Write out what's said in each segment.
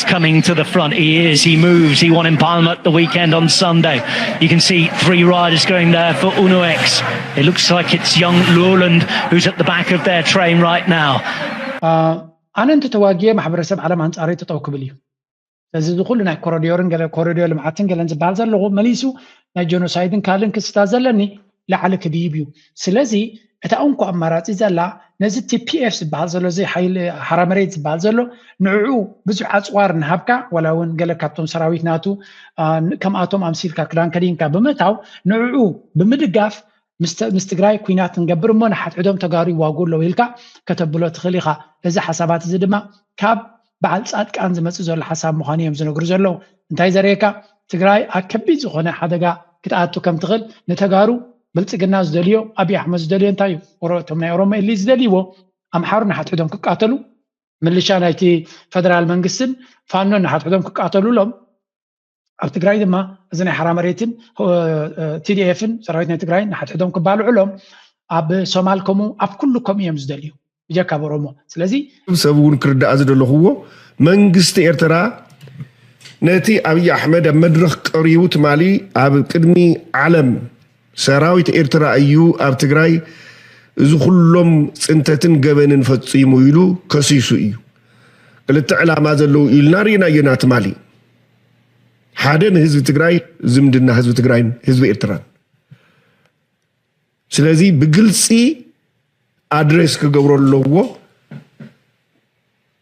coming to the front. He is. He moves. He won in Palma at the weekend on Sunday. You can see three riders going there for Uno-X. It looks like it's young Lurland who's at the back of their train right now. ኣነ እንተ ተዋጊየ ማሕበረሰብ ዓለም ኣንጻረይ ጠጠው ክብል እዩ። ስለዚ እዚ ኩሉ ናይ ኮሪዶርን ገለ ኮሪዶር ልምዓትን ገለን ዝበሃል ዘለኹ መሊሱ ናይ ጀኖሳይድን ካልእን ክስታት ዘለኒ ላዕሊ ክድይብ እዩ። ስለዚ እታ እንኮ ኣማራፂ ዘላ ነዚ ቲ ፒ ኤፍ ዝበሃል ዘሎ እዚ ሓይሊ ሓራ መሬት ዝበሃል ዘሎ ንዕኡ ብዙሕ ኣፅዋር ንሃብካ ዋላ እውን ገለ ካብቶም ሰራዊት ናቱ ከምኣቶም ኣምሲልካ ክዳን ከዲንካ ብምእታው ንዕኡ ብምድጋፍ ምስ ትግራይ ኩናት ንገብር እሞ ንሓድሕዶም ተጋሩ ይዋጉ ኣለዉ ኢልካ ከተብሎ ትኽእል ኢኻ። እዚ ሓሳባት እዚ ድማ ካብ በዓል ፃድቃን ዝመፅእ ዘሎ ሓሳብ ምዃኑ እዮም ዝነግሩ ዘለዉ። እንታይ ዘርእየካ ትግራይ ኣብ ከቢድ ዝኾነ ሓደጋ ክትኣቱ ከም ትኽእል ንተጋሩ ብልፅግና ዝደልዮ ኣብይ ኣሕመድ ዝደልዮ እንታይ እዩ? እቶም ናይ ኦሮሞ ኤሊት ዝደልይዎ ኣምሓሩ ንሓድሕዶም ክቃተሉ ምልሻ ናይቲ ፈደራል መንግስትን ፋኖን ንሓድሕዶም ክቃተሉሎም ኣብ ትግራይ ድማ እዚ ናይ ሓራ መሬትን ቲ ዲ ኤፍን ሰራዊት ናይ ትግራይ ንሓድሕዶም ክባልዑሎም ኣብ ሶማል ከምኡ ኣብ ኩሉ ከምኡ እዮም ዝደልዩ ብጀካ ኦሮሞ። ስለዚ ሰብ እውን ክርዳእ ዝደለኽዎ መንግስቲ ኤርትራ ነቲ ኣብይ ኣሕመድ ኣብ መድረኽ ቀሪቡ ትማሊ ኣብ ቅድሚ ዓለም ሰራዊት ኤርትራ እዩ ኣብ ትግራይ እዚ ኩሎም ፅንተትን ገበንን ፈፂሙ ኢሉ ከሲሱ እዩ። ክልተ ዕላማ ዘለዉ ኢልና ርኢናዮና ትማሊ። ሓደ ንህዝቢ ትግራይ ዝምድና ህዝቢ ትግራይን ህዝቢ ኤርትራን ስለዚ ብግልፂ ኣድሬስ ክገብሮ ኣለዎ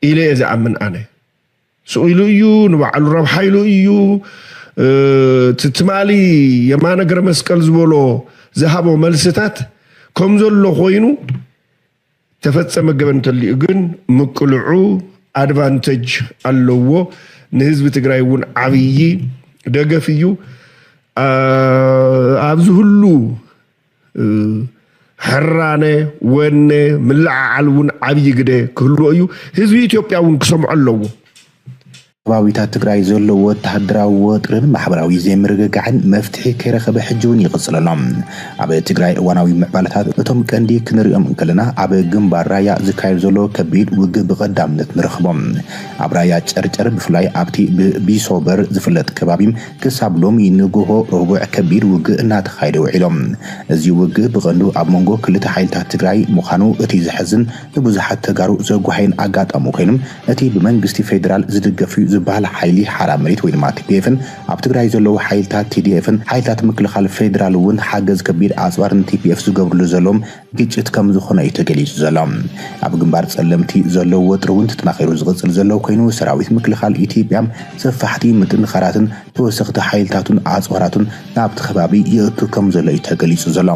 ኢለ እየ ዝኣምን ኣነ። ስቕ ኢሉ እዩ፣ ንባዕሉ ረብሓ ኢሉ እዩ። ትማሊ የማነ ገረ መስቀል ዝበሎ ዝሃቦ መልስታት ከም ዘሎ ኮይኑ ተፈፀመ ገበን እንተሊኡ ግን ምቅልዑ ኣድቫንተጅ ኣለዎ። ንህዝቢ ትግራይ እውን ዓብዪ ደገፍ እዩ። ኣብዚ ሁሉ ሕራነ፣ ወነ፣ ምልዓዓል እውን ዓብዪ ግደ ክህልዎ እዩ። ህዝቢ ኢትዮጵያ እውን ክሰምዖ ኣለዎ። ከባቢታት ትግራይ ዘለዎ ወተሃደራዊ ወጥርን ማሕበራዊ ዘይምርግጋዕን መፍትሒ ከይረኸበ ሕጂ እውን ይቕፅል ኣሎ። ኣብ ትግራይ እዋናዊ ምዕባለታት እቶም ቀንዲ ክንሪኦም እንከለና ኣብ ግንባር ራያ ዝካየድ ዘሎ ከቢድ ውግእ ብቐዳምነት ንረኽቦም። ኣብ ራያ ጨርጨር ብፍላይ ኣብቲ ብቢሶበር ዝፍለጥ ከባቢ ክሳብ ሎሚ ንግሆ ረቡዕ ከቢድ ውግእ እናተኻየደ ውዒሎም። እዚ ውግእ ብቐንዱ ኣብ መንጎ ክልተ ሓይልታት ትግራይ ምዃኑ እቲ ዘሕዝን ንብዙሓት ተጋሩ ዘጓሃየን ኣጋጣሚ ኮይኑ እቲ ብመንግስቲ ፌደራል ዝድገፍ እዩ ዝበሃል ሓይሊ ሓራ መሬት ወይ ድማ ቲ ፒ ኤፍን ኣብ ትግራይ ዘለዉ ሓይልታት ቲ ዲ ኤፍን ሓይልታት ምክልኻል ፌደራል እውን ሓገዝ ከቢድ ኣፅዋር ን ቲ ፒ ኤፍ ዝገብርሉ ዘለዎም ግጭት ከም ዝኾነ እዩ ተገሊፁ ዘሎ። ኣብ ግንባር ፀለምቲ ዘለዉ ወጥሪ እውን ተጠናኺሩ ዝቕፅል ዘሎ ኮይኑ ሰራዊት ምክልኻል ኢትዮጵያ ሰፋሕቲ ምጥንኻራትን ተወሰኽቲ ሓይልታቱን ኣፅዋራቱን ናብቲ ከባቢ ይእቱ ከም ዘሎ እዩ ተገሊፁ ዘሎ።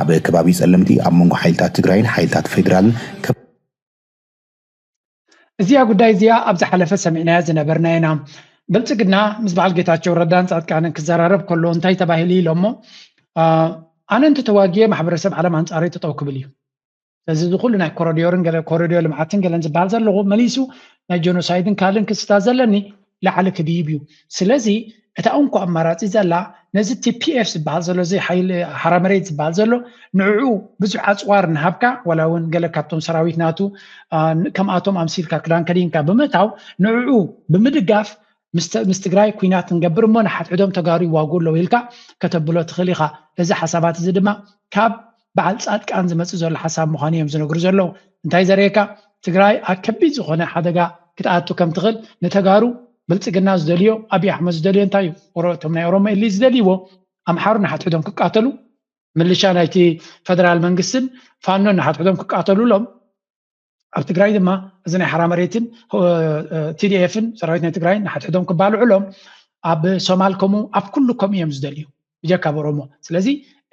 ኣብ ከባቢ ፀለምቲ ኣብ መንጎ ሓይልታት ትግራይን ሓይልታት ፌደራልን እዚኣ ጉዳይ እዚኣ ኣብ ዝሓለፈ ሰሚዕናያ ዝነበርና ኢና። ብልፅግና ምስ በዓል ጌታቸው ረዳን ፃድቃንን ክዘራረብ ከሎ እንታይ ተባሂሉ ኢሎሞ ኣነ እንተ ተዋጊየ ማሕበረሰብ ዓለም ኣንፃረይ ጠጠው ክብል እዩ። ስለዚ እዚ ኩሉ ናይ ኮሪዶርን ገለ ኮሪዶር ልምዓትን ገለን ዝበሃል ዘለኹ መሊሱ ናይ ጀኖሳይድን ካልእን ክስታት ዘለኒ ላዕሊ ክድይብ እዩ። ስለዚ እታ እንኮ ኣማራፂ ዘላ ነዚ ቲ ፒ ኤፍ ዝበሃል ዘሎ እዚ ሓይሊ ሓራ መሬት ዝበሃል ዘሎ ንዕኡ ብዙሕ ኣፅዋር ንሃብካ ዋላ እውን ገለ ካብቶም ሰራዊት ናቱ ከምኣቶም ኣምሲልካ ክዳን ከዲንካ ብምእታው ንዕኡ ብምድጋፍ ምስ ትግራይ ኩናት ንገብር እሞ ንሓድሕዶም ተጋሩ ይዋጉ ኣለዉ ኢልካ ከተብሎ ትኽእል ኢኻ። እዚ ሓሳባት እዚ ድማ ካብ በዓል ፃድቃን ዝመፅእ ዘሎ ሓሳብ ምዃኑ እዮም ዝነግሩ ዘለዉ። እንታይ ዘርእየካ ትግራይ ኣብ ከቢድ ዝኾነ ሓደጋ ክትኣቱ ከም ትኽእል ንተጋሩ ብልፅግና ዝደልዮ ኣብይ ኣሕመድ ዝደልዮ እንታይ እዩ? እቶም ናይ ኦሮሞ ኤሊት ዝደልይዎ ኣምሓሩ ንሓድሕዶም ክቃተሉ ምልሻ ናይቲ ፈደራል መንግስትን ፋኖን ንሓድሕዶም ክቃተሉሎም ኣብ ትግራይ ድማ እዚ ናይ ሓራ መሬትን ቲ ዲ ኤፍን ሰራዊት ናይ ትግራይ ንሓድሕዶም ክባልዑሎም ኣብ ሶማል ከምኡ ኣብ ኩሉ ከምኡ እዮም ዝደልዩ ብጀካ ብኦሮሞ። ስለዚ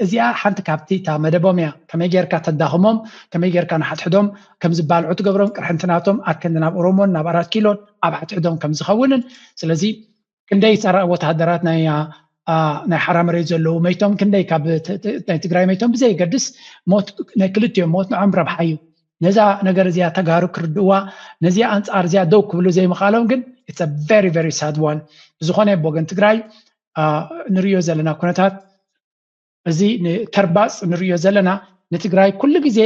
እዚኣ ሓንቲ ካብቲ እታ መደቦም እያ። ከመይ ጌርካ ተዳኽሞም፣ ከመይ ጌርካ ንሓድሕዶም ከም ዝባልዑ ትገብሮም፣ ቅርሕንቲ ናቶም ኣከንዲ ናብ ኦሮሞን ናብ ኣራት ኪሎን ኣብ ሓድሕዶም ከም ዝኸውንን ስለዚ ክንደይ ፀረ ወተሃደራት ናይ ናይ ሓራ መሬት ዘለዉ መይቶም ክንደይ ካብ ናይ ትግራይ መይቶም ብዘይገድስ ናይ ክልቲኦም ሞት ንዖም ረብሓ እዩ። ነዛ ነገር እዚኣ ተጋሩ ክርድእዋ ነዚኣ ኣንፃር እዚኣ ደው ክብሉ ዘይምኽኣሎም ግን it's a very very sad one። ብዝኾነ ብወገን ትግራይ ንርእዮ ዘለና ኩነታት እዚ ንተርባፅ ንርእዮ ዘለና ንትግራይ ኩሉ ግዜ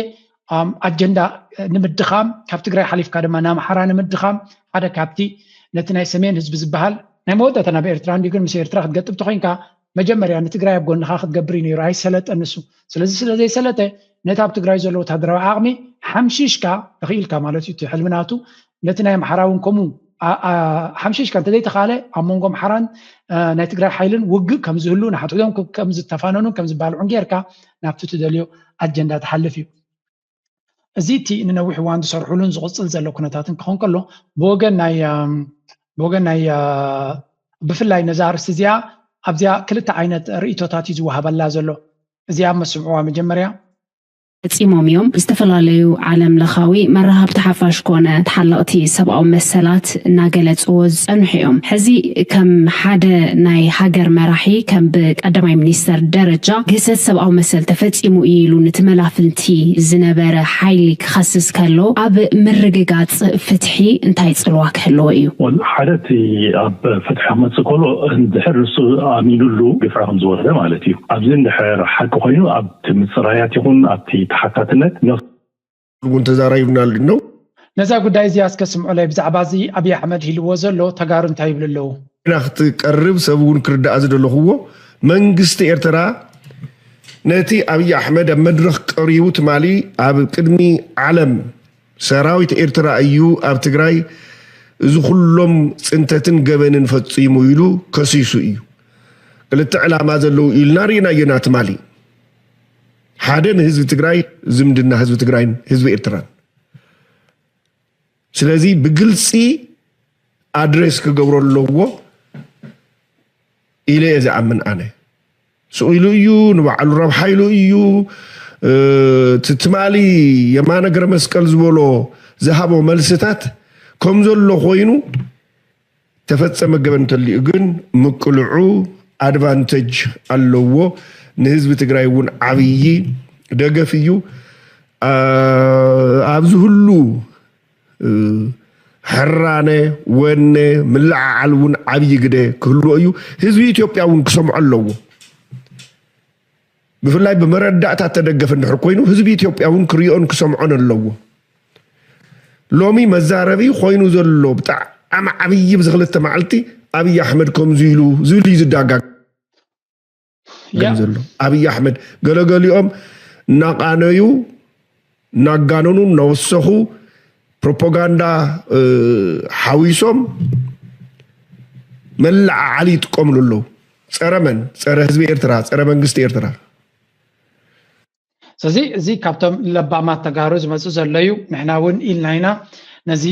ኣጀንዳ ንምድኻም ካብ ትግራይ ሓሊፍካ ድማ ናምሓራ ንምድኻም ሓደ ካብቲ ነቲ ናይ ሰሜን ህዝቢ ዝበሃል ናይ መወዳእታ ናብ ኤርትራ እንዲ ግን ምስ ኤርትራ ክትገጥም ተኮይንካ መጀመርያ ንትግራይ ኣብ ጎንኻ ክትገብር እዩ ነይሩ። ኣይሰለጠ ንሱ። ስለዚ ስለ ዘይሰለጠ ነቲ ኣብ ትግራይ ዘሎ ወታደራዊ ዓቕሚ ሓምሺሽካ ተኽኢልካ ማለት እዩ። እቲ ሕልሚ ናቱ ነቲ ናይ ኣምሓራ እውን ከምኡ ሓምሺሽካ እንተዘይተኻለ ኣብ መንጎ ኣምሓራን ናይ ትግራይ ሓይልን ውግእ ከም ዝህሉ ንሓድሕዶም ከም ዝተፋነኑን ከም ዝበልዑን ጌርካ ናብቲ ትደልዮ ኣጀንዳ ትሓልፍ እዩ። እዚ እቲ ንነዊሕ እዋን ዝሰርሕሉን ዝቕፅል ዘሎ ኩነታትን ክኸውን ከሎ ብወገን ናይ ብወገን ናይ ብፍላይ ነዛ ኣርእስቲ እዚኣ ኣብዚኣ ክልተ ዓይነት ርእቶታት እዩ ዝወሃበላ ዘሎ። እዚኣ መስምዕዋ መጀመርያ ፈፂሞም እዮም። ዝተፈላለዩ ዓለም ለኻዊ መራኸብቲ ሓፋሽ ኮነ ተሓለቕቲ ሰብኣዊ መሰላት እናገለፅዎ ዝፀንሑ እዮም። ሕዚ ከም ሓደ ናይ ሃገር መራሒ ከም ብቀዳማይ ሚኒስተር ደረጃ ግህሰት ሰብኣዊ መሰል ተፈፂሙ እዩ ኢሉ ንትመላፍንቲ ዝነበረ ሓይሊ ክኸስስ ከሎ ኣብ ምርግጋፅ ፍትሒ እንታይ ፅልዋ ክህልዎ እዩ? ሓደ እቲ ኣብ ፍትሒ ክመፅእ ከሎ እንድሕር ንሱ ኣሚኑሉ ግፍዒ ከም ዝወረደ ማለት እዩ። ኣብዚ እንድሕር ሓቂ ኮይኑ ኣብቲ ምፅራያት ይኹን ኣብቲ ተሓታትነት እውን ተዛራይብናሉ ነው። ነዛ ጉዳይ እዚኣ እስከ ስምዑለይ። ብዛዕባ እዚ ኣብይ ኣሕመድ ሂልዎ ዘሎ ተጋሩ እንታይ ይብሉ ኣለዉ? ና ክትቀርብ ሰብ እውን ክርዳእ ዝደለኽዎ መንግስቲ ኤርትራ ነቲ ኣብይ ኣሕመድ ኣብ መድረኽ ቀሪቡ ትማሊ ኣብ ቅድሚ ዓለም ሰራዊት ኤርትራ እዩ ኣብ ትግራይ እዚ ኩሎም ፅንተትን ገበንን ፈፂሙ ኢሉ ከሲሱ እዩ። ክልተ ዕላማ ዘለዉ ኢልና ርኢናዮና ትማሊ። ሓደ ንህዝቢ ትግራይ ዝምድና ህዝቢ ትግራይን ህዝቢ ኤርትራን ስለዚ ብግልፂ ኣድሬስ ክገብሮ ኣለዎ ኢለ እየ ዝኣምን ኣነ። ስቕ ኢሉ እዩ፣ ንባዕሉ ረብሓ ኢሉ እዩ። እቲ ትማሊ የማነ ገብረመስቀል ዝበሎ ዝሃቦ መልስታት ከም ዘሎ ኮይኑ ተፈፀመ ገበን እንተልዩ ግን ምቅልዑ ኣድቫንተጅ ኣለዎ። ንህዝቢ ትግራይ እውን ዓብዪ ደገፍ እዩ። ኣብዚ ሁሉ ሕራነ፣ ወነ፣ ምልዓዓል እውን ዓብዪ ግደ ክህልዎ እዩ። ህዝቢ ኢትዮጵያ እውን ክሰምዖ ኣለዎ። ብፍላይ ብመረዳእታ ተደገፈ እንድሕር ኮይኑ ህዝቢ ኢትዮጵያ እውን ክሪኦን ክሰምዖን ኣለዎ። ሎሚ መዛረቢ ኮይኑ ዘሎ ብጣዕሚ ዓብዪ ብዚ ክልተ መዓልቲ ኣብይ ኣሕመድ ከምዚ ኢሉ ዝብል እዩ ዝዳጋግ ዘሎ ኣብይ ኣሕመድ ገለገሊኦም እናቃነዩ እናጋነኑ እናወሰኹ ፕሮፓጋንዳ ሓዊሶም መለዓዓሊ ይጥቀምሉ ኣለዉ። ፀረ መን? ፀረ ህዝቢ ኤርትራ፣ ፀረ መንግስቲ ኤርትራ። ስለዚ እዚ ካብቶም ለባማት ተጋሩ ዝመፁ ዘሎ እዩ። ንሕና እውን ኢልና ኢና ነዚ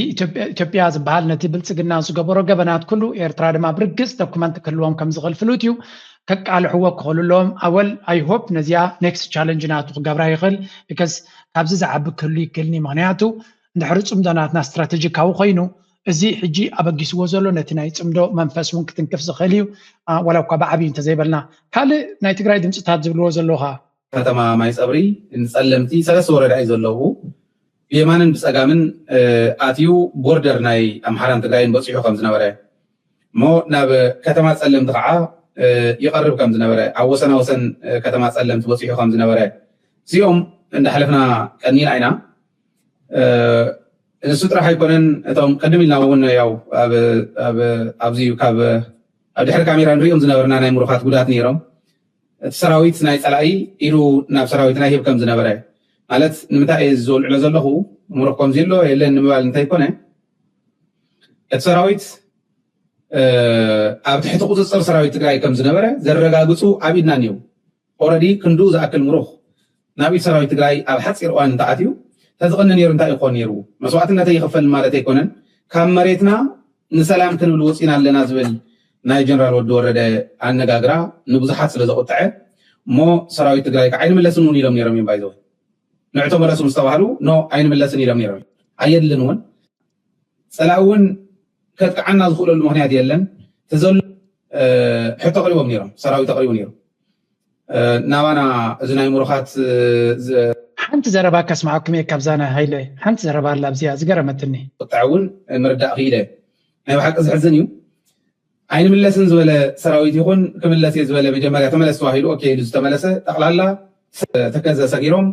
ኢትዮጵያ ዝበሃል ነቲ ብልፅግና ዝገበሮ ገበናት ኩሉ ኤርትራ ድማ ብርግፅ ዶኩመንት ክህልዎም ከም ዝኽእል ፍሉጥ እዩ። ከቃልሕዎ ክኽእሉ ኣለዎም። ኣወል I hope ነዚኣ ኔክስት ቻለንጅ ናቱ ክገብራ ይኽእል። ቢካዝ ካብዚ ዝዓቢ ክህሉ ይክእልኒ። ምክንያቱ እንድሕሪ ፅምዶ ናትና ስትራቴጂካዊ ኮይኑ እዚ ሕጂ ኣበጊስዎ ዘሎ ነቲ ናይ ፅምዶ መንፈስ እውን ክትንክፍ ዝኽእል እዩ። ዋላ እኳ ብዓብዩ እንተዘይበልና ካልእ ናይ ትግራይ ድምፅታት ዝብልዎ ዘለዉ ከዓ ከተማ ማይ ፀብሪ ንፀለምቲ ሰለስተ ወረዳ እዩ ዘለዉ። ብየማንን ብፀጋምን ኣትዩ ቦርደር ናይ ኣምሓራን ትግራይን በፂሑ ከም ዝነበረ እሞ ናብ ከተማ ፀለምቲ ከዓ ይቐርብ ከም ዝነበረ ኣብ ወሰና ወሰን ከተማ ፀለምቲ በፂሑ ከም ዝነበረ እዚኦም እንዳሕለፍና ቀኒና ኢና። ንሱ ጥራሕ ኣይኮነን እቶም ቅድም ኢልና እውን ያው ኣብዚ ካብ ኣብ ድሕሪ ካሜራ ንሪኦም ዝነበርና ናይ ምሩኻት ጉዳት ነይሮም። እቲ ሰራዊት ናይ ፀላኢ ኢዱ ናብ ሰራዊትና ይህብ ከም ዝነበረ ማለት ንምንታይ እየ ዝውልዕሎ ዘለኹ ምሩኽ ከምዚ ኣሎ የለን ንምባል እንተይኮነ እቲ ሰራዊት ኣብ ትሕቲ ቁፅፅር ሰራዊት ትግራይ ከም ዝነበረ ዘረጋግፁ ኣብ ኢድና እኒው። ኦረዲ ክንድኡ ዝኣክል ምሩኽ ናብ ኢድ ሰራዊት ትግራይ ኣብ ሓፂር እዋን እንተኣትዩ ተዝቕኒ ነይሩ እንታይ ይኾን ነይሩ? መስዋዕትነተይ ይኽፈል ማለት ኣይኮነን። ካብ መሬትና ንሰላም ክንብል ወፂና ኣለና ዝብል ናይ ጀነራል ወዲ ወረደ ኣነጋግራ ንብዙሓት ስለ ዘቑጥዐ እሞ ሰራዊት ትግራይ ከዓ ኣይንምለስን እውን ኢሎም ነይሮም እዮም ባይዘወ ንዕቶ መለሱ ምስ ተባህሉ ኖ ኣይንምለስን ኢሎም ነይሮም ኣየድልን እውን ፀላእ እውን ከጥቅዓና ዝኽእለሉ ምክንያት የለን። ተዘሉ ሕቶ ኣቅሪቦም ነይሮም፣ ሰራዊት ኣቅሪቡ ነይሩ። ናባና እዚ ናይ ምሩኻት ሓንቲ ዘረባ ከስማዓኩም እየ ካብዛ ናይ ሃይለ ሓንቲ ዘረባ ኣላ ኣብዚኣ ዝገረመትኒ። ቁጥዐ እውን ምርዳእ ክኢለ። ናይ ብሓቂ ዝሕዝን እዩ። ኣይንምለስን ዝበለ ሰራዊት ይኹን ክምለስ እየ ዝበለ መጀመርያ ተመለስ ተባሂሉ ኦኬ ኢሉ ዝተመለሰ ጠቅላላ ተከዘ ሰጊሮም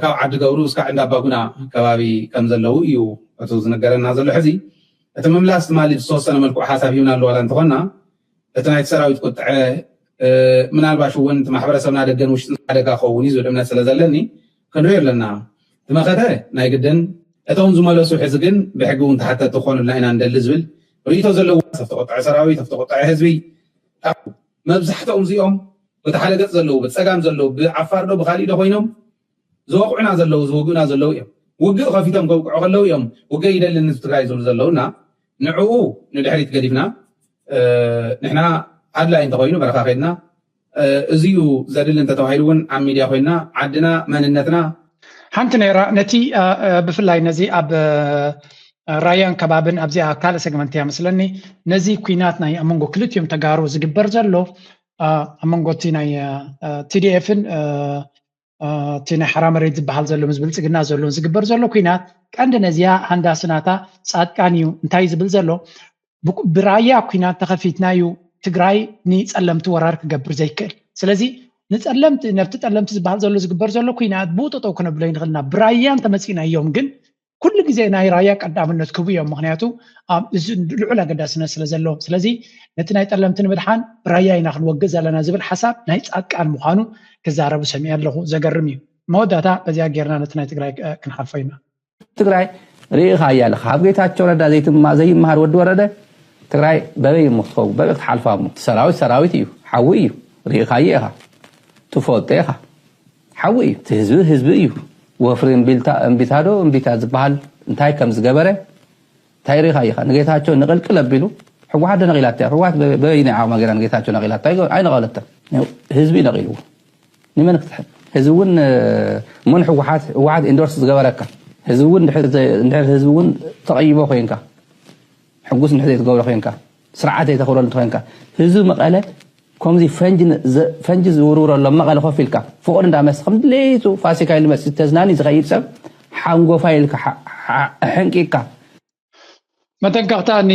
ካብ ዓዲ ገብሩ እስካዕ እንዳ ኣባጉና ከባቢ ከም ዘለዉ እዩ እቱ ዝነገረና ዘሎ ሕዚ እቲ ምምላስ ትማሊ ብዝተወሰነ መልክዑ ሓሳብ ሂብና ኣለዋላ እንተኾና፣ እቲ ናይቲ ሰራዊት ቁጥዐ ምናልባሽ እውን እቲ ማሕበረሰብና ደገን ውሽጥን ሓደጋ ክኸውን እዩ ዝብል እምነት ስለ ዘለኒ ክንሪኦ ኣለና። እቲ መኸተ ናይ ግድን፣ እቶም ዝመለሱ ሕዚ ግን ብሕጊ እውን ተሓተቲ ክኾኑልና ኢና ንደሊ ዝብል ርእይቶ ዘለዎ፣ ኣብቲ ቁጥዐ ሰራዊት፣ ኣብቲ ቁጥዐ ህዝቢ፣ መብዛሕትኦም እዚኦም በቲ ሓደ ገፅ ዘለዉ፣ ብፀጋም ዘለዉ፣ ብዓፋር ዶ ብካሊእ ዶ ኮይኖም ዝወቕዑና ዘለዉ፣ ዝውግኡና ዘለዉ እዮም። ውግእ ከፊቶም ከውቅዑ ከለዉ እዮም ውግእ ይደልን ህዝቢ ትግራይ ዝብሉ ዘለዉ እና ንዕኡ ንድሕሪት ገዲፍና ንሕና ኣድላይ እንተኮይኑ በረኻ ከድና እዚዩ ዘድሊ እንተተባሂሉ እውን ኣብ ሚድያ ኮይና ዓድና መንነትና ሓንቲ ነይራ። ነቲ ብፍላይ ነዚ ኣብ ራያን ከባብን ኣብዚኣ ካልእ ሰግመንት እያ መስለኒ ነዚ ኩናት ናይ ኣብ መንጎ ክልቲኦም ተጋሩ ዝግበር ዘሎ ኣብ መንጎ እቲ ናይ ቲዲኤፍን እቲ ናይ ሓራ መሬት ዝበሃል ዘሎ ምስ ብልፅግና ዘሎን ዝግበር ዘሎ ኩናት ቀንዲ ነዚኣ ሃንዳስናታ ፃድቃን እዩ እንታይ ዝብል ዘሎ ብራያ ኩናት ተኸፊትና እዩ ትግራይ ንፀለምቲ ወራር ክገብር ዘይክእል። ስለዚ ንፀለምቲ ነብቲ ጠለምቲ ዝበሃል ዘሎ ዝግበር ዘሎ ኩናት ብኡ ጠጠው ክነብሎ ይንኽልና ብራያ እንተመፂናዮም ግን ኩሉ ግዜ ናይ ራያ ቀዳምነት ክቡ እዮም። ምክንያቱ እዚ ልዑል ኣገዳስነት ስለ ዘለዎም። ስለዚ ነቲ ናይ ጠለምቲ ንምድሓን ብራያ ኢና ክንወግእ ዘለና ዝብል ሓሳብ ናይ ፃድቃን ምዃኑ ክዛረቡ ሰሚዐ ኣለኹ። ዘገርም እዩ። መወዳእታ በዚኣ ጌርና ነቲ ናይ ትግራይ ክንሓልፎ ኢና። ትግራይ ርኢኻያ ኣለኻ። ካብ ጌታቸው ረዳ ዘይትማ ዘይመሃር ወዲ ወረደ ትግራይ በበይ እሞ ክትኸውን በበይ ክትሓልፋ እሞ እቲ ሰራዊት ሰራዊት እዩ፣ ሓዊ እዩ። ርኢኻዮ ኢኻ፣ ትፈልጦ ኢኻ። ሓዊ እዩ፣ እቲ ህዝቢ ህዝቢ እዩ። ወፍሪ እምቢልታ እምቢታ ዶ እምቢታ ዝበሃል እንታይ ከም ዝገበረ እንታይ ርኢኻዮ ኢኻ። ንጌታቸው ንቕልቅል ኣቢሉ ህወሓት ዶ ነቒላታ እያ። ህወሓት በበይናይ ዓቕማ ገይራ ንጌታቸው ነቒላታ ኣይነቐለተን። ህዝቢ ነቒልዎ። ንመን ክትሕል ህዝቢ እውን መን ህወሓት ህወሓት ኢንዶርስ ዝገበረካ ህዝቢ እውን ድሕር ህዝቢ እውን ተቐይሞ ኮይንካ ሕጉስ እንድሕር ዘይትገብሮ ኮይንካ ስርዓት ዘይተኽብረሉ እንተኮይንካ ህዝቢ መቐለ ከምዚ ፈንጂ ዝውርውረሎም መቐለ ኮፍ ኢልካ ፍቕሪ እንዳመስ ከም ድሌቱ ፋሲካ ኢሉ መፅእ ተዝናኒ ዝኸይድ ሰብ ሓንጎፋ ኢልካ ሕንቂካ መጠንቀቕታ ኒ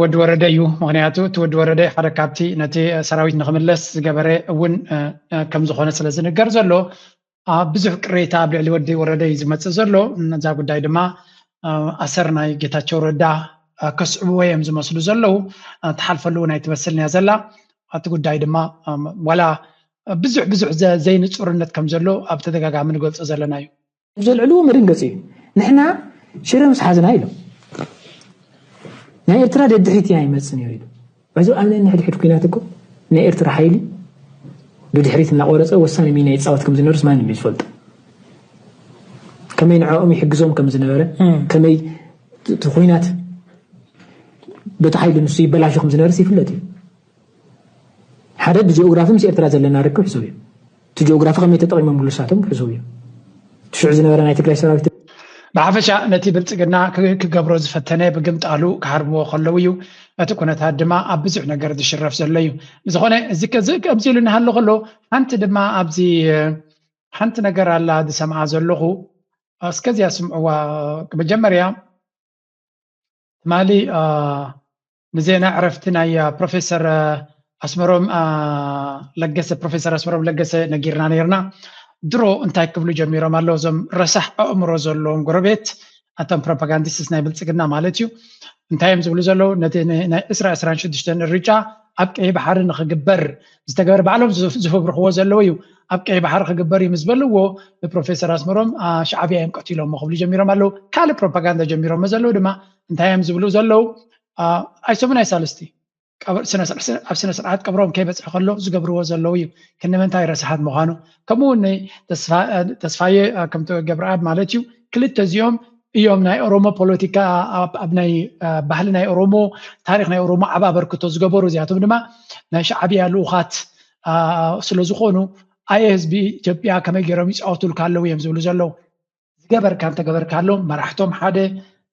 ወዲ ወረደ እዩ። ምክንያቱ እቲ ወዲ ወረደ ሓደ ካብቲ ነቲ ሰራዊት ንክምለስ ዝገበረ እውን ከም ዝኾነ ስለ ዝንገር ዘሎ ብዙሕ ቅሬታ ኣብ ልዕሊ ወዲ ወረደ እዩ ዝመፅእ ዘሎ። ነዛ ጉዳይ ድማ ኣሰር ናይ ጌታቸው ረዳ ከስዕብዎ እዮም ዝመስሉ ዘለዉ። ትሓልፈሉ እውን ኣይትመስልን እያ ዘላ። እቲ ጉዳይ ድማ ዋላ ብዙሕ ብዙሕ ዘይንፁርነት ከም ዘሎ ኣብ ተደጋጋሚ ንገልፆ ዘለና እዩ። ዘልዕልዎ መደንገፂ እዩ። ንሕና ሽረ ምስ ሓዝና ኢሎም ናይ ኤርትራ ደድሕሪት ኢና ይመፅእ ነይሩ ኢሉ እዚ ኣብ ነንሕድሕድ ኩናት እኮ ናይ ኤርትራ ሓይሊ ብድሕሪት እናቆረፀ ወሳኒ ሚና ይፃወት ከም ዝነበርስ ማንም እዩ ዝፈልጦ። ከመይ ንዕኦም ይሕግዞም ከም ዝነበረ ከመይ እቲ ኩናት በቲ ሓይሊ ንሱ ይበላሾ ከም ዝነበርስ ይፍለጥ እዩ። ሓደ ብጂኦግራፊ ምስ ኤርትራ ዘለና ርክብ ሕሱብ እዩ። እቲ ጂኦግራፊ ከመይ ተጠቒሞምሉ ንሳቶም ክሕሰቡ እዮም። እቲ ሽዑ ዝነበረ ናይ ትግራይ ሰራዊት። ብሓፈሻ ነቲ ብልፅግና ክገብሮ ዝፈተነ ብግምጣሉ ክሃርምዎ ከለዉ እዩ እቲ ኩነታት ድማ ኣብ ብዙሕ ነገር ዝሽረፍ ዘሎ እዩ። ብዝኾነ እዚ ከምዚ ኢሉ እናሃሎ ከሎ ሓንቲ ድማ ኣብዚ ሓንቲ ነገር ኣላ ዝሰምዓ ዘለኹ እስከዚያ ስምዕዋ መጀመርያ ትማሊ ንዜና ዕረፍቲ ናይ ፕሮፌሰር ኣስመሮም ለገሰ ፕሮፌሰር ኣስመሮም ለገሰ ነጊርና ነርና። ድሮ እንታይ ክብሉ ጀሚሮም ኣለዉ እዞም ረሳሕ ኣእምሮ ዘለዎም ጎረቤት ኣቶም ፕሮፓጋንዲስትስ ናይ ብልፅግና ማለት እዩ። እንታይ እዮም ዝብሉ ዘለዉ ነቲ ናይ ዕስራ ዕስራን ሽዱሽተን እርጫ ኣብ ቀይ ባሕሪ ንክግበር ዝተገበረ ባዕሎም ዝፍብርክዎ ዘለዉ እዩ። ኣብ ቀይ ባሕሪ ክግበር እዩ ምስ በልዎ ንፕሮፌሰር ኣስመሮም ሻዕብያ እዮም ቀቲሎሞ ክብሉ ጀሚሮም ኣለዉ። ካልእ ፕሮፓጋንዳ ጀሚሮሞ ዘለዉ ድማ እንታይ እዮም ዝብሉ ዘለዉ? ኣይሰሙን ኣይሳልስቲ ኣብ ስነ ስርዓት ቀብሮም ከይበፅሑ ከሎ ዝገብርዎ ዘለዉ እዩ። ክንምንታይ ረስሓት ምዃኑ ከምኡ እውን ተስፋየ ከምቲ ገብረኣብ ማለት እዩ ክልተ እዚኦም እዮም ናይ ኦሮሞ ፖለቲካ ኣብ ናይ ባህሊ ናይ ኦሮሞ ታሪክ ናይ ኦሮሞ ዓብ ኣበርክቶ ዝገበሩ እዚኣቶም ድማ ናይ ሻዕብያ ልኡኻት ስለ ዝኾኑ ኣየ ህዝቢ ኢትዮጵያ ከመይ ገይሮም ይፃወቱልካ ኣለዉ እዮም ዝብሉ ዘለዉ። ዝገበርካ እንተገበርካሎም መራሕቶም ሓደ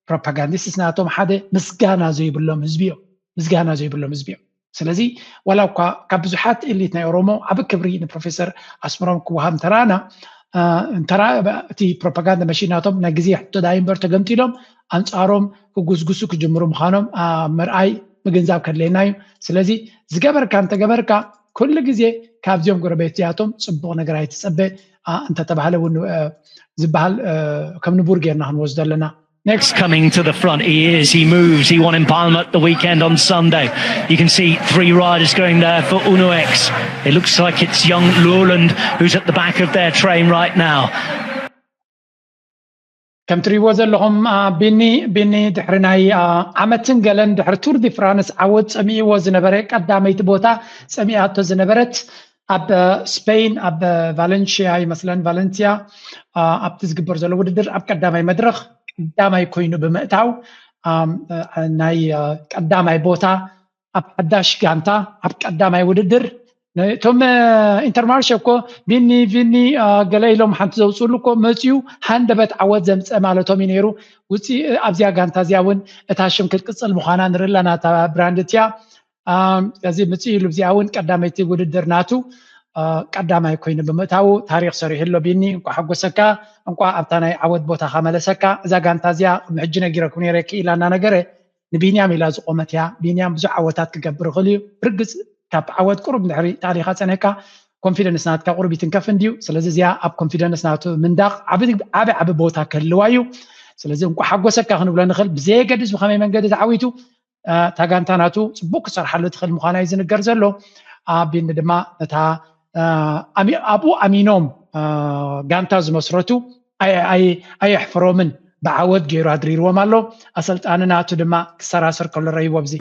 ፕሮፓጋንዲስትስ ናቶም ሓደ ምስጋና ዘይብሎም ህዝቢ እዮም። ምስጋና ዘይብሎም ህዝቢ እዮም። ስለዚ ዋላ እኳ ካብ ብዙሓት ኤሊት ናይ ኦሮሞ ዓብ ክብሪ ንፕሮፌሰር ኣስመሮም ክወሃብ እንተረኣና እቲ ፕሮፓጋንዳ መሽን ናቶም ናይ ግዜ ሕቶ ዳይ እምበር ተገምጢሎም ኣንፃሮም ክጉስጉሱ ክጅምሩ ምዃኖም ምርኣይ ምግንዛብ ከድልየና እዩ። ስለዚ ዝገበርካ እንተገበርካ ኩሉ ግዜ ካብዚኦም ጎረቤት እዚኣቶም ፅቡቕ ነገር ኣይትፀበ እንተተባህለ እውን ዝበሃል ከም ንቡር ጌርና ክንወስዶ ኣለና። Next coming to the front, he is, he moves, he won in Palma at the weekend on Sunday. You can see three riders going there for Uno-X. It looks like it's young Lurland who's at the back of their train right now. ከም ትሪእዎ ዘለኹም ቢኒ ቢኒ ድሕሪ ናይ ዓመትን ገለን ድሕሪ ቱር ዲ ፍራንስ ዓወት ጸሚእዎ ዝነበረ ቀዳመይቲ ቦታ ጸሚኣቶ ዝነበረት ኣብ ስፔን ኣብ ቫለንሽያ ይመስለን ቫለንሲያ ኣብቲ ዝግበር ዘሎ ውድድር ኣብ ቀዳማይ መድረኽ ቀዳማይ ኮይኑ ብምእታው ናይ ቀዳማይ ቦታ ኣብ ሓዳሽ ጋንታ ኣብ ቀዳማይ ውድድር እቶም ኢንተርማርሽ እኮ ቢኒ ቢኒ ገለ ኢሎም ሓንቲ ዘውፅሉ እኮ መፅዩ ሃንደበት ዓወት ዘምፀ ማለቶም እዩ ነይሩ። ውፅእ ኣብዚኣ ጋንታ እዚኣ እውን እታ ሽም ክትቅፅል ምዃና ንርኢ ኣለና። እታ ብራንድ እቲኣ እዚ ምፅእ ኢሉ እዚኣ እውን ቀዳመይቲ ውድድር ናቱ ቀዳማይ ኮይኑ ብምእታዉ ታሪክ ሰሪሑ ኣሎ። ቢኒ እንኳ ሓጎሰካ፣ እንኳ ኣብታ ናይ ዓወት ቦታካ መለሰካ። እዛ ጋንታ እዚኣ ቅድሚ ሕጂ ነጊረኩም ነይረ ክኢላ እናነገረ ንቢንያም ኢላ ዝቆመት እያ። ቢንያም ብዙሕ ዓወታት ክገብር ይኽእል እዩ። ብርግፅ ካብ ዓወት ቁሩብ እንድሕሪ ተኣሊኻ ፀኒሕካ ኮንፊደንስ ናትካ ቁሩብ ይትንከፍ እንድዩ። ስለዚ እዚኣ ኣብ ኮንፊደንስ ናቱ ምንዳቕ ዓቢ ዓቢ ዓቢ ቦታ ክህልዋ እዩ። ስለዚ እንኳ ሓጎሰካ ክንብሎ ንኽእል። ብዘየገድስ ብኸመይ መንገዲ ተዓዊቱ እታ ጋንታ ናቱ ፅቡቅ ክሰርሓሉ ትኽእል ምዃና እዩ ዝንገር ዘሎ። ቢኒ ድማ ነታ ኣብኡ ኣሚኖም ጋንታ ዝመስረቱ ኣየሕፍሮምን ብዓወት ገይሩ ኣድሪርዎም ኣሎ። ኣሰልጣኒ ናቱ ድማ ክሰራሰር ከሎ ረይዎ ኣብዚ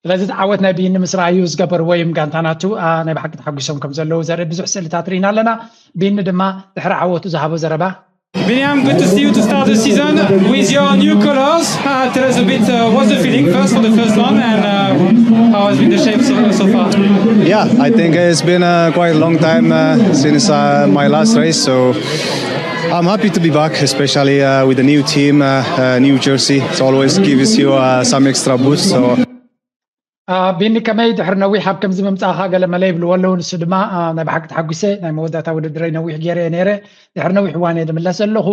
ስለዚ ዓወት ናይ ቢኒ ምስ ረኣዩ ዝገበርዎ እዮም ጋንታ ናቱ ናይ ብሓቂ ተሓጒሶም ከም ዘለዉ ዘርኢ ብዙሕ ስእልታት ርኢና ኣለና። ቢኒ ድማ ድሕሪ ዓወቱ ዝሃቦ ዘረባ Biniam, good to see you to start the season with your new colors. Uh, tell us a bit uh, what's the feeling first for the first one and uh, how has been the shape so, so far? Yeah, I think it's been uh, quite a long time uh, since uh, my last race, so I'm happy to be back, especially uh, with a new team, uh, uh, new jersey. It always gives you uh, some extra boost. So. ቢኒ ከመይ ድሕሪ ነዊሕ ኣብ ከምዚ ምምፃእካ ገለ መለ ይብልዎ ኣለዉ። ንሱ ድማ ናይ ብሓቂ ተሓጒሰ ናይ መወዳእታ ውድድረይ ነዊሕ ገይረ እየ ነይረ ድሕሪ ነዊሕ እዋን እየ ዝምለስ ዘለኹ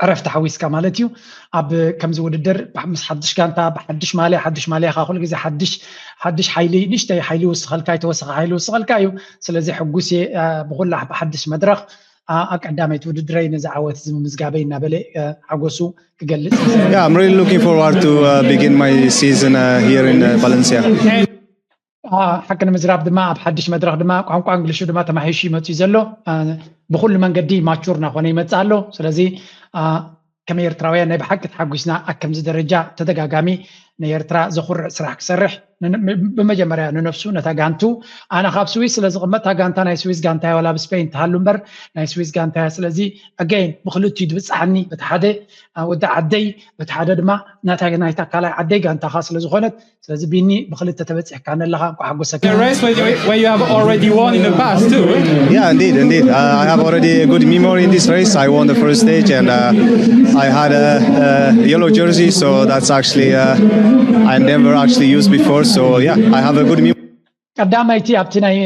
ዕረፍቲ ሓዊስካ ማለት እዩ። ኣብ ከምዚ ውድድር ምስ ሓድሽ ጋንታ ብሓድሽ ማልያ ሓድሽ ማልያ ካ ኩሉ ግዜ ሓድሽ ሓድሽ ሓይሊ ንሽተይ ሓይሊ ይውስኸልካ ይተወሰኸ ሓይሊ ይውስኸልካ እዩ። ስለዚ ሕጉስ እየ ብኩላ ብሓድሽ መድረኽ ኣብ ቀዳመይቲ ውድድረይ ነዚ ዓወት እዚ ምምዝጋበይ እናበለ ሓጎሱ ክገልጽ Yeah, I'm really looking forward to uh, begin my season uh, here in uh, Valencia. ሓቂ ንምዝራብ ድማ ኣብ ሓድሽ መድረኽ ድማ ቋንቋ እንግሊሹ ድማ ተማሒሹ ይመፅእ ዘሎ ብኩሉ መንገዲ ማቹር እናኾነ ይመፅእ ኣሎ። ስለዚ ከም ኤርትራውያን ናይ ብሓቂ ተሓጒስና ኣብ ከምዚ ደረጃ ተደጋጋሚ ንኤርትራ ዘኹርዕ ስራሕ ክሰርሕ ብመጀመርያ ንነፍሱ ነታ ጋንቱ ኣነ ካብ ስዊስ ስለ ዝቕመጥ እታ ጋንታ ናይ ስዊስ ጋንታ እያ ዋላ ኣብ ስፔን ትሃሉ እምበር ናይ ስዊስ ጋንታ እያ። ስለዚ ኣገይን ብክልቲኡ ድብፅሓኒ በቲ ሓደ ወዲ ዓደይ በቲ ሓደ ድማ ናታ ናይታ ካልኣይ ዓደይ ጋንታኻ ስለ ዝኾነት ስለዚ ቢኒ ብክልተ ተበፂሕካ ነለኻ እንኳ ሓጎሰካ። A race where you, where you have already won in the past too. Eh? Yeah, indeed, indeed. Uh, I have already a good memory in this race. I won the first stage and uh, I had a, a yellow jersey, so that's actually uh, I never actually used before. So yeah, I have a good memory. ቀዳመይቲ ኣብቲ ናይ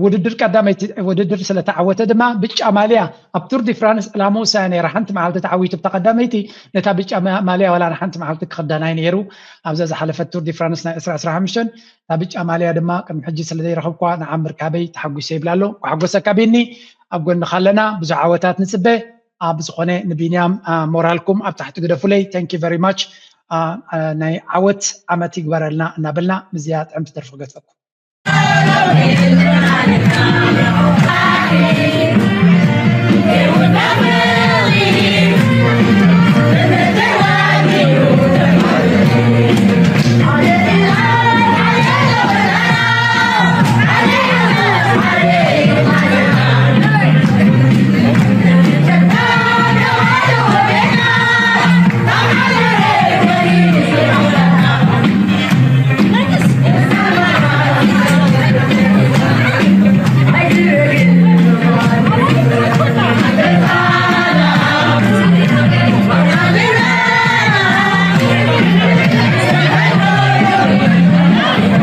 ውድድር ቀዳመይቲ ውድድር ስለተዓወተ ድማ ብጫ ማልያ ኣብ ቱር ዲ ፍራንስ ዕላምኡ እሳ ነራ ሓንቲ መዓልቲ ተዓዊቱ ብታ ቀዳመይቲ ነታ ብጫ ማልያ ዋላ ንሓንቲ መዓልቲ ክኽደናይ ነይሩ ኣብዛ ዝሓለፈት ቱር ዲ ፍራንስ ናይ ዕስራ ዕስራ ሓሙሽተ እታ ብጫ ማልያ ድማ ቅድሚ ሕጂ ስለዘይረኸብኳ ንዓ ምርካበይ ተሓጒሰ ይብላ ኣሎ። ሓጎሰካ ቢኒ ኣብ ጎንኻ ኣለና ብዙሕ ዓወታት ንፅበ። ኣብ ዝኾነ ንቢንያም ሞራልኩም ኣብ ታሕቲ ግደፉለይ። Thank you very much ናይ ዓወት ዓመት ይግበረልና እናበልና ምዝያ ጥዕምቲ ደርፊ ክገጥፈኩም።